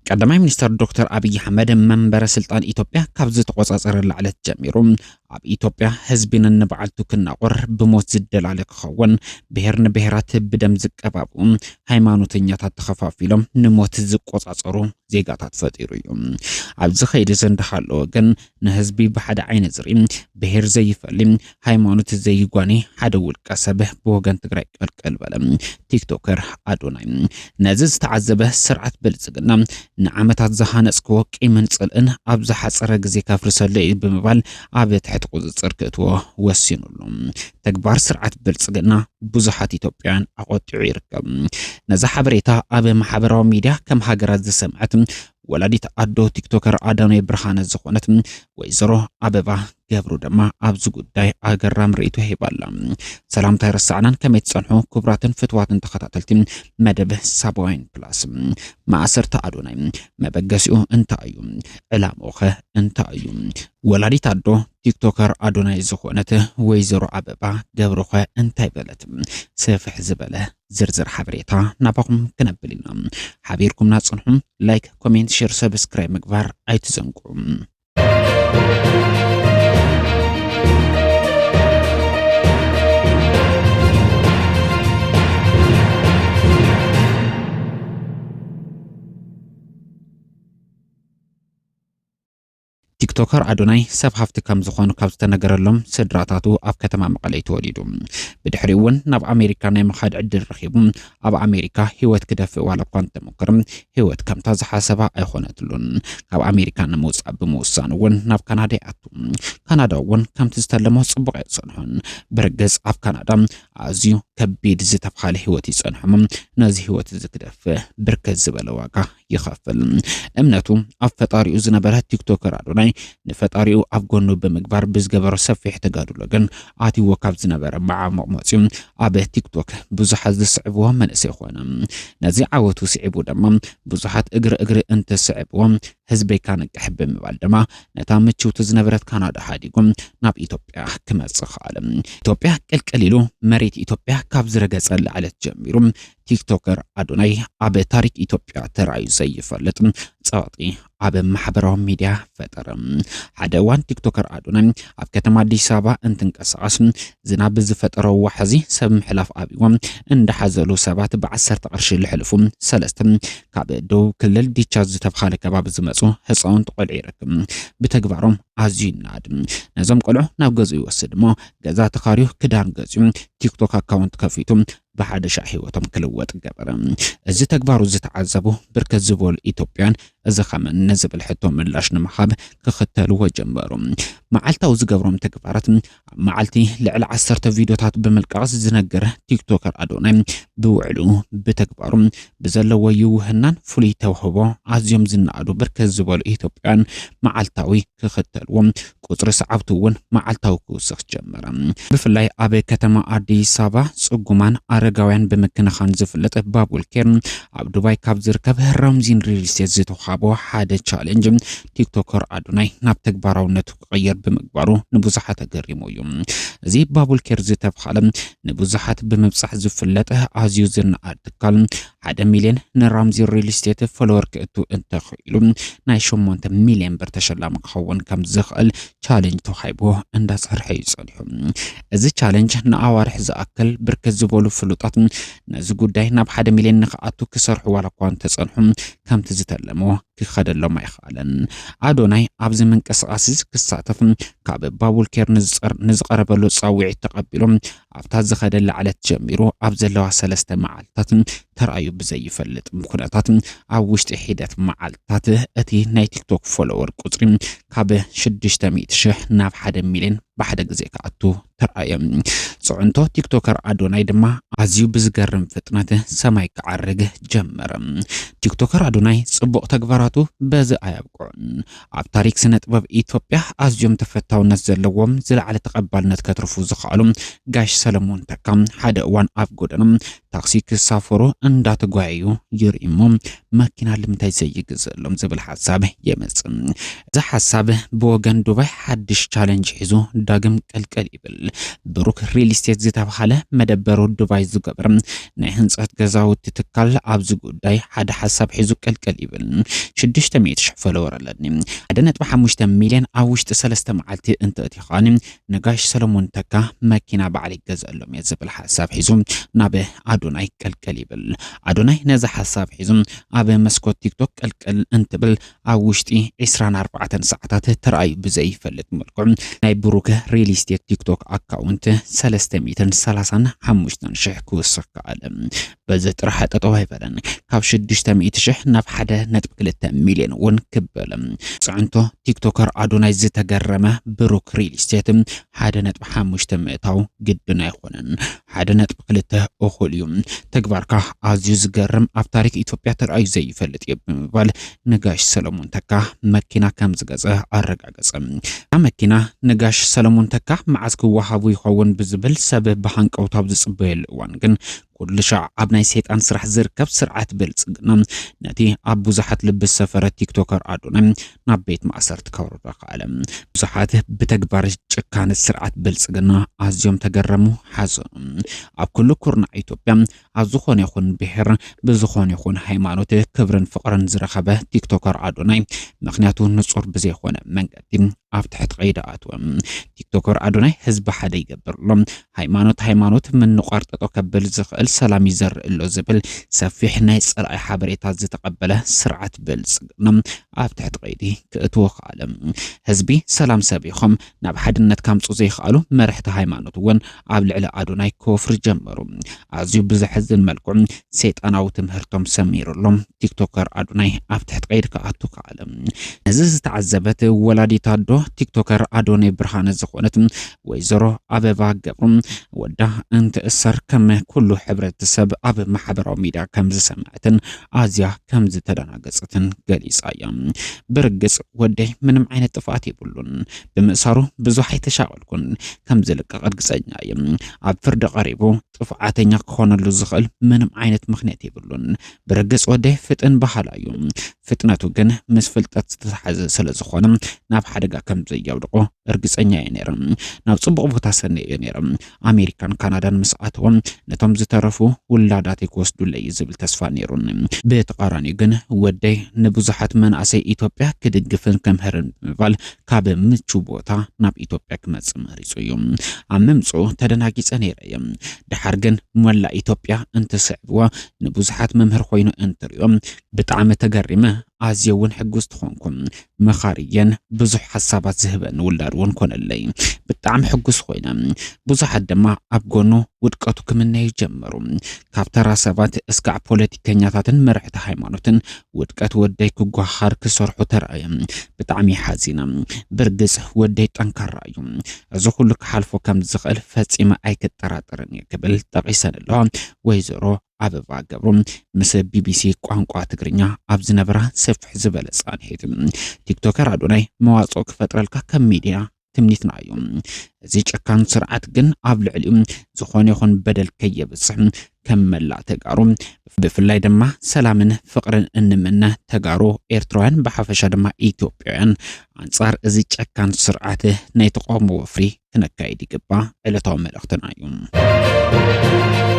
ቀዳማይ ሚኒስተር ዶክተር ኣብይ ኣሕመድ መንበረ ስልጣን ኢትዮጵያ ካብ ዝተቆጻጸረላ ዕለት ጀሚሩ፣ ኣብ ኢትዮጵያ ህዝቢ ነንበዓልቱ ክናቆር፣ ብሞት ዝደላለ ክኸውን፣ ብሄር ንብሄራት ብደም ዝቀባብኡ፣ ሃይማኖተኛታት ተኸፋፊሎም ንሞት ዝቆጻጸሩ ዜጋታት ፈጢሩ እዩ። ኣብዚ ከይዲ እዚ እንዳሃለወ ግን ንህዝቢ ብሓደ ዓይኒ ዝርኢ፣ ብሄር ዘይፈሊ፣ ሃይማኖት ዘይጓኒ ሓደ ውልቀ ሰብ ብወገን ትግራይ ቅልቅል በለ። ቲክቶከር ኣዶናይ ነዚ ዝተዓዘበ ስርዓት ብልጽግና ንዓመታት ዝሃነጽክዎ ቂምን ጽልእን ኣብ ዝሓጸረ ግዜ ከፍርሰሉ እዩ ብምባል ኣብ ትሕቲ ቁጽጽር ክእትዎ ወሲኑሉ። ተግባር ስርዓት ብልጽግና ብዙሓት ኢትዮጵያውያን ኣቖጢዑ ይርከብ። ነዚ ሓበሬታ ኣብ ማሕበራዊ ሚድያ ከም ሃገራት ዝሰምዐት ወላዲት ኣዶ ቲክቶከር ኣዳኖይ ብርሃነ ዝኾነት ወይዘሮ ኣበባ ገብሩ ድማ ኣብዚ ጉዳይ ኣገራሚ ርእይቶ ሂባላ። ሰላምታ ኣይረሳዕናን፣ ከመይ ትጸንሑ ክቡራትን ፍትዋትን ተኸታተልቲ መደብ ሳባውያን ፕላስ። ማእሰርቲ ኣዶናይ መበገሲኡ እንታይ እዩ? ዕላምኡኸ እንታይ እዩ? ወላዲት ኣዶ ቲክቶከር ኣዶናይ ዝኾነት ወይዘሮ ኣበባ ገብሩኸ እንታይ በለት? ስፍሕ ዝበለ ዝርዝር ሓበሬታ ናባኹም ክነብል ኢና። ሓቢርኩምና ጽንሑ። ላይክ፣ ኮሜንት፣ ሼር፣ ሰብስክራይብ ምግባር ኣይትዘንግዑ። ቲክቶከር ኣዶናይ ሰብ ሃፍቲ ከም ዝኾኑ ካብ ዝተነገረሎም ስድራታቱ ኣብ ከተማ መቐለ እዩ ተወሊዱ። ብድሕሪኡ እውን ናብ ኣሜሪካ ናይ ምኻድ ዕድል ረኺቡ፣ ኣብ ኣሜሪካ ህይወት ክደፍእ ዋላ እኳ እንተሞከረ፣ ህይወት ከምታ ዝሓሰባ ኣይኾነትሉን። ካብ ኣሜሪካ ንምውፃእ ብምውሳኑ እውን ናብ ካናዳ ይኣቱ። ካናዳ እውን ከምቲ ዝተለሞ ፅቡቕ ኣይፀንሖን። ብርግፅ ኣብ ካናዳ ኣዝዩ ከቢድ ዝተብሃለ ህይወት ይፀንሖም። ነዚ ህይወት እዚ ክደፍእ ብርክት ዝበለ ዋጋ ይኸፍል። እምነቱ ኣብ ፈጣሪኡ ዝነበረ ቲክቶከር ኣዶናይ፣ ንፈጣሪኡ ኣብ ጎኑ ብምግባር ብዝገበሮ ሰፊሕ ተጋድሎ ግን ኣትይዎ ካብ ዝነበረ መዓሙቕ መፂኡ ኣብ ቲክቶክ ብዙሓት ዝስዕብዎ መንእሰይ ኾነ። ነዚ ዓወቱ ስዒቡ ድማ ብዙሓት እግሪ እግሪ እንትስዕብዎ፣ ህዝበይ ካንቅሕ ብምባል ድማ ነታ ምችውቲ ዝነበረት ካናዳ ሓዲጉ ናብ ኢትዮጵያ ክመጽእ ኸኣለ። ኢትዮጵያ ቅልቅል ኢሉ መሬት ኢትዮጵያ ካብ ዝረገጸላ ዕለት ጀሚሩ፣ ቲክቶከር ኣዶናይ ኣብ ታሪክ ኢትዮጵያ ተራእዩ ዘይፈልጥ ጸቕጢ ኣብ ማሕበራዊ ሚድያ ፈጠረ። ሓደ እዋን ቲክቶከር ኣዶናይ ኣብ ከተማ ኣዲስ ኣበባ እንትንቀሳቐስ፣ ዝናብ ዝፈጠሮ ዋሕዚ ሰብ ምሕላፍ ኣብይዎ እንዳሓዘሉ ሰባት ብዓሰርተ ቅርሺ ልሕልፉ ሰለስተ ካብ ደቡብ ክልል ዲቻ ዝተብሃለ ከባቢ ዝመጹ ህፃውንቲ ቆልዑ ይረክብ። ብተግባሮም ኣዝዩ ይናድ። ነዞም ቆልዑ ናብ ገዝኡ ይወስድ እሞ፣ ገዛ ተኻርዩ፣ ክዳን ገዚኡ፣ ቲክቶክ ኣካውንት ከፊቱ፣ ብሓደሻ ህይወቶም ክልወጥ ገበረ። እዚ ተግባሩ ዝተዓዘቡ ብርክት ዝበሉ ኢትዮጵያን፣ እዚ ኸመን ንዝብል ሕቶ ምላሽ ንምሃብ ክኽተልዎ ጀመሩ። መዓልታዊ ዝገብሮም ተግባራት፣ ኣብ መዓልቲ ልዕሊ ዓሰርተ ቪድዮታት ብምልቃቕ ዝነገር ቲክቶከር ኣዶናይ፣ ብውዕሉ፣ ብተግባሩ፣ ብዘለዎ ይውህናን ፍሉይ ተውህቦ ኣዝዮም ዝነኣዱ ብርክት ዝበሉ ኢትዮጵያን መዓልታዊ ክኽተልዎ፣ ቁጽሪ ሰዓብቱ እውን መዓልታዊ ክውስኽ ጀመረ። ብፍላይ ኣብ ከተማ ኣዲስ ኣበባ ጽጉማን ኣረጋውያን ብምክንኻን ዝፍለጥ ባቡል ኬር፣ ኣብ ዱባይ ካብ ዝርከብ ራምዚን ሪል ስቴት ዝተውሃቦ ሓደ ቻሌንጅ፣ ቲክቶከር ኣዶናይ ናብ ተግባራውነቱ ክቕየር ብምግባሩ ንብዙሓት ኣገሪሙ እዩ። እዚ ባቡል ኬር ዝተብሃለ ንብዙሓት ብምብጻሕ ዝፍለጥ ኣዝዩ ዝነኣድ ትካል፣ ሓደ ሚልዮን ንራምዚ ሪል ስቴት ፎሎወር ክእቱ እንተኽኢሉ፣ ናይ ሸሞንተ ሚልዮን ብር ተሸላሚ ክኸውን ከም ዝኽእል ቻሌንጅ ተዋሂብዎ እንዳሰርሐ እዩ ጸኒሑ። እዚ ቻሌንጅ ንኣዋርሕ ዝኣክል ብርክት ዝበሉ ፍሉጣት ነዚ ጉዳይ ናብ ሓደ ሚልዮን ንኽኣቱ ክሰርሑ ዋላ እኳ እንተጸንሑ፣ ከምቲ ዝተለሞ ክኸደሎም ኣይኸኣለን። ኣዶናይ ኣብዚ ምንቅስቓስ እዚ ክሳተፍ ካብ ባቡል ኬር ንዝጸር-፣ ንዝቐረበሉ ጻውዒት ተቐቢሉ፣ ኣብታ ዝኸደላ ዕለት ጀሚሩ ኣብ ዘለዋ ሰለስተ መዓልታት ተራእዩ ብዘይፈልጥ ኩነታት፣ ኣብ ውሽጢ ሒደት መዓልታት እቲ ናይ ቲክቶክ ፎሎወር ቁጽሪ ካብ ሽዱሽተ ሚእቲ ሽሕ ናብ ሓደ ሚልዮን ብሓደ ግዜ ክኣቱ ተራእየ። ጽዕንቶ ቲክቶከር ኣዶናይ ድማ ኣዝዩ ብዝገርም ፍጥነት ሰማይ ክዓርግ ጀመረ። ቲክቶከር ኣዶናይ ጽቡቕ ተግባራቱ በዚ ኣያብቅዑን። ኣብ ታሪክ ስነ ጥበብ ኢትዮጵያ ኣዝዮም ተፈታውነት ዘለዎም፣ ዝለዓለ ተቐባልነት ከትርፉ ዝኸኣሉ ጋሽ ሰለሞን ተካ፣ ሓደ እዋን ኣብ ጎደና ታክሲ ክሳፈሩ እንዳተጓየዩ ይርኢ እሞ፣ መኪና ልምንታይ ዘይግዘሎም ዝብል ሓሳብ የመጽእ። እዚ ሓሳብ ብወገን ዱባይ ሓድሽ ቻለንጅ ሒዙ ዳግም ቀልቀል ይብል። ብሩክ ሪል ስቴት ዝተባሃለ መደበሩ ዱባይ ዝገብር ናይ ህንጸት ገዛውቲ ትካል ኣብዚ ጉዳይ ሓደ ሓሳብ ሒዙ ቀልቀል ይብል። ሽዱሽተ ሚእቲ ሽሕ ፎሎወር ኣለኒ። ሓደ ነጥቢ ሓሙሽተ ሚልዮን ኣብ ውሽጢ ሰለስተ መዓልቲ እንተእትኻ ነጋሽ ሰለሞን ተካ መኪና ባዕለይ ይገዝኣሎም እየ ዝብል ሓሳብ ሒዙ ናብ ኣዶናይ ቀልቀል ይብል። ኣዶናይ ነዚ ሓሳብ ሒዙ ኣብ መስኮት ቲክቶክ ቀልቀል እንትብል ኣብ ውሽጢ ዕስራን ኣርባዕተን ሰዓታት ተራእዩ ብዘይፈልጥ መልክዑ ናይ ብሩክ ሪል ስቴት ቲክቶክ ኣካውንት ሰለስተ ሚእትን ሰላሳን ሓሙሽተን ሽሕ ክውስኽ ከኣለ። በዚ ጥራሕ ጠጠው ኣይበለን። ካብ ሽዱሽተ ሚእቲ ሽሕ ናብ ሓደ ነጥቢ ክልተ ሚልዮን እውን ክበል። ጽዕንቶ ቲክቶከር ኣዶናይ ዝተገረመ ብሩክ ሪል ስቴት ሓደ ነጥቢ ሓሙሽተ ምእታው ግድን ኣይኮነን። ሓደ ነጥቢ ክልተ እኹል እዩ። ተግባርካ ኣዝዩ ዝገርም፣ ኣብ ታሪክ ኢትዮጵያ ተራእዩ ዘይፈልጥ እዩ ብምባል ንጋሽ ሰለሞን ተካ መኪና ከም ዝገዘ ኣረጋገጸ። እታ መኪና ንጋሽ ሰለሞን ተካ መዓዝ ክወሃቡ ይኸውን ብዝብል ሰብ ብሃንቀውታ ኣብ ዝጽበየሉ እዋን ግን ኩሉ ሻዕ ኣብ ናይ ሰይጣን ስራሕ ዝርከብ ስርዓት ብልጽግና ነቲ ኣብ ብዙሓት ልቢ ዝሰፈረ ቲክቶከር ኣዶናይ ናብ ቤት ማእሰርቲ ከውርዶ ከኣለ። ብዙሓት ብተግባር ጭካነ ስርዓት ብልጽግና ኣዝዮም ተገረሙ፣ ሓዘኑ። ኣብ ኩሉ ኩርናዕ ኢትዮጵያ ኣብ ዝኾነ ይኹን ብሔር ብዝኾነ ይኹን ሃይማኖት ክብርን ፍቕርን ዝረኸበ ቲክቶከር ኣዶናይ ምኽንያቱ ንጹር ብዘይኾነ መንገዲ ኣብ ትሕቲ ቀይዲ ኣትወ። ቲክቶከር ኣዶናይ ህዝቢ ሓደ ይገብር ኣሎ፣ ሃይማኖት ሃይማኖት ምንቋር ጠጠው ከብል ዝኽእል ሰላም ይዘርእ ኣሎ ዝብል ሰፊሕ ናይ ጸላኢ ሓበሬታ ዝተቐበለ ስርዓት ብልጽግና ኣብ ትሕቲ ቀይዲ ክእትዎ ከኣለ። ህዝቢ ሰላም ሰቢኾም ናብ ሓድነት ካምጹ ዘይከኣሉ መራሕቲ ሃይማኖት እውን ኣብ ልዕሊ ኣዶናይ ክወፍሩ ጀመሩ። ኣዝዩ ብዘሕዝን መልክዑ ሰይጣናዊ ትምህርቶም ሰሚሩሎም ቲክቶከር ኣዶናይ ኣብ ትሕቲ ቀይዲ ክኣቱ ከኣለ። ነዚ ዝተዓዘበት ወላዲት ኣዶ ቲክቶከር ኣዶናይ ብርሃነ ዝኾነት ወይዘሮ ኣበባ ገብሩ ወዳ እንትእሰር ከም ኩሉ ሕብረተሰብ ኣብ ማሕበራዊ ሚድያ ከም ዝሰምዐትን ኣዝያ ከም ዝተደናገጸትን ገሊጻ እያ። ብርግጽ ወደይ ምንም ዓይነት ጥፍኣት የብሉን። ብምእሳሩ ብዙሕ ኣይተሻቐልኩን። ከም ዝልቀቕ ርግጸኛ እየ። ኣብ ፍርዲ ቀሪቡ ጥፍኣተኛ ክኾነሉ ዝኽእል ምንም ዓይነት ምኽንያት የብሉን። ብርግጽ ወደይ ፍጥን በሃላይ እዩ። ፍጥነቱ ግን ምስ ፍልጠት ዝተተሓዘ ስለ ዝኾነ ናብ ሓደጋ ከም ዘየውድቆ እርግጸኛ እየ ነይረ። ናብ ጽቡቕ ቦታ ሰነ እየ ነይረ። ኣሜሪካን ካናዳን ምስ ኣተወ ነቶም ዝተረፉ ውላዳተይ ክወስዱለይ እዩ ዝብል ተስፋ ነይሩኒ። ብተቓራኒኡ ግን ወደይ ንብዙሓት መናእሰይ ኢትዮጵያ ክድግፍን ከምህርን ብምባል ካብ ምቹ ቦታ ናብ ኢትዮጵያ ክመጽእ መሪጹ እዩ። ኣብ ምምጽኡ ተደናጊጸ ነይረ እየ። ድሓር ግን መላእ ኢትዮጵያ እንትስዕብዎ ንብዙሓት መምህር ኮይኑ እንትርእዮ ብጣዕሚ ተገሪመ ኣዝየ እውን ሕጉስቲ ኮንኩ። መኻርየን ብዙሕ ሓሳባት ዝህበኒ ውላድ እውን ኮነለይ። ብጣዕሚ ሕጉስ ኮይነ። ብዙሓት ድማ ኣብ ጎኑ ውድቀቱ ክምነዩ ጀመሩ። ካብ ተራ ሰባት እስካዕ ፖለቲከኛታትን መራሕቲ ሃይማኖትን ውድቀት ወደይ ክጓሃር ክሰርሑ ተራእየ። ብጣዕሚ ሓዚነ። ብርግጽ ወደይ ጠንካራ እዩ። እዚ ኩሉ ክሓልፎ ከም ዝኽእል ፈጺመ ኣይክጠራጠርን እየ ክብል ጠቒሰን ኣለዋ ወይዘሮ ኣበባ ገብሩ ምስ ቢቢሲ ቋንቋ ትግርኛ ኣብ ዝነበራ ሰፍሕ ዝበለ ጻንሒት። ቲክቶከር ኣዶናይ መዋጽኦ ክፈጥረልካ ከም ሚድያ ትምኒትና እዩ። እዚ ጨካን ስርዓት ግን ኣብ ልዕሊኡ ዝኾነ ይኹን በደል ከየብጽሕ ከም መላእ ተጋሩ ብፍላይ ድማ ሰላምን ፍቕርን እንምነ ተጋሩ ኤርትራውያን ብሓፈሻ ድማ ኢትዮጵያውያን ኣንጻር እዚ ጨካን ስርዓት ናይ ተቃውሞ ወፍሪ ክነካይድ ይግባእ ዕለታዊ መልእኽትና እዩ።